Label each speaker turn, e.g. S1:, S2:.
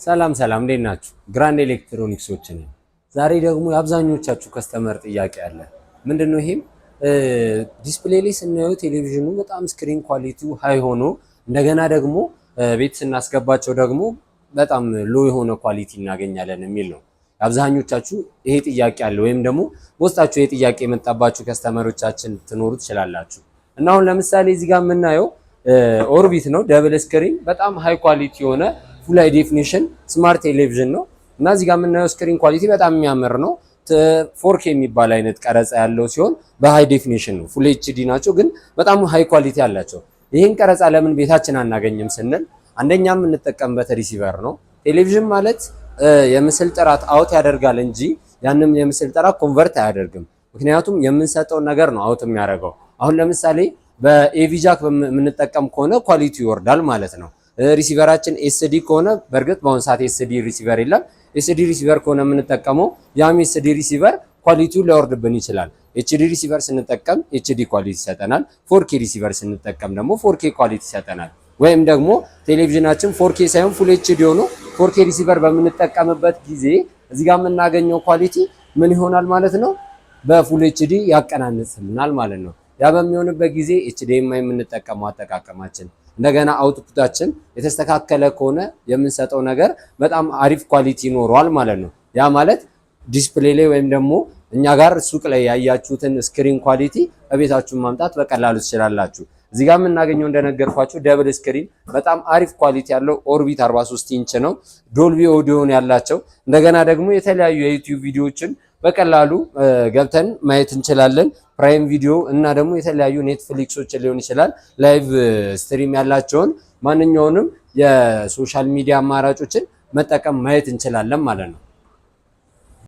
S1: ሰላም ሰላም፣ እንዴት ናችሁ? ግራንድ ኤሌክትሮኒክሶች ነን። ዛሬ ደግሞ የአብዛኞቻችሁ customer ጥያቄ አለ። ምንድነው ይሄም? Display ላይ ስናየው ቴሌቪዥኑ በጣም screen quality ው high ሆኖ እንደገና ደግሞ ቤት ስናስገባቸው ደግሞ በጣም low የሆነ quality እናገኛለን የሚል ነው። አብዛኞቻችሁ ይሄ ጥያቄ አለ፣ ወይም ደግሞ በውስጣችሁ ይሄ ጥያቄ የመጣባችሁ customer ኦቻችን ትኖሩ ትችላላችሁ። እና አሁን ለምሳሌ እዚህ ጋር የምናየው ኦርቢት ነው። Double screen በጣም high quality የሆነ full high definition smart ቴሌቪዥን ነው። እና እዚህ ጋር የምናየው screen quality በጣም የሚያምር ነው። 4K የሚባል አይነት ቀረጻ ያለው ሲሆን በ high definition ነው። Full HD ናቸው፣ ግን በጣም high quality አላቸው። ይህን ቀረጻ ለምን ቤታችን አናገኝም ስንል አንደኛ የምንጠቀምበት receiver ነው። ቴሌቪዥን ማለት የምስል ጥራት out ያደርጋል እንጂ ያንም የምስል ጥራት convert አያደርግም። ምክንያቱም የምንሰጠውን ነገር ነው out የሚያደርገው። አሁን ለምሳሌ በ AV jack የምንጠቀም ከሆነ quality ይወርዳል ማለት ነው። Receiver ኣችን SD ከሆነ፣ በእርግጥ በአሁን ሰዓት SD receiver የለም። SD receiver ከሆነ የምንጠቀመው ያም SD receiver quality ው ሊያወርድብን ይችላል። HD receiver ስንጠቀም HD quality ይሰጠናል። 4K receiver ስንጠቀም ደግሞ 4K quality ይሰጠናል። ወይም ደግሞ ቴሌቪዥናችን 4K ሳይሆን full HD ሆኖ 4K receiver በምንጠቀምበት ጊዜ እዚህ ጋር የምናገኘው quality ምን ይሆናል ማለት ነው? በ full HD ያቀናንስልናል ማለት ነው። ያ በሚሆንበት ጊዜ HDMI የምንጠቀመው አጠቃቀማችን እንደገና output ኣችን የተስተካከለ ከሆነ የምንሰጠው ነገር በጣም አሪፍ quality ይኖረዋል ማለት ነው። ያ ማለት display ላይ ወይም ደግሞ እኛ ጋር ሱቅ ላይ ያያችሁትን screen quality እቤታችሁን ማምጣት በቀላሉ ትችላላችሁ። እዚህ ጋር የምናገኘው እንደነገርኳችሁ double screen በጣም አሪፍ quality ያለው ኦርቢት 43 ኢንች ነው። Dolby audio ን ያላቸው፣ እንደገና ደግሞ የተለያዩ የ YouTube ቪዲዮዎችን በቀላሉ ገብተን ማየት እንችላለን። Prime Video እና ደግሞ የተለያዩ Netflix ኦችን ሊሆን ይችላል፣ live stream ያላቸውን ማንኛውንም የ social media አማራጮችን መጠቀም ማየት እንችላለን ማለት ነው።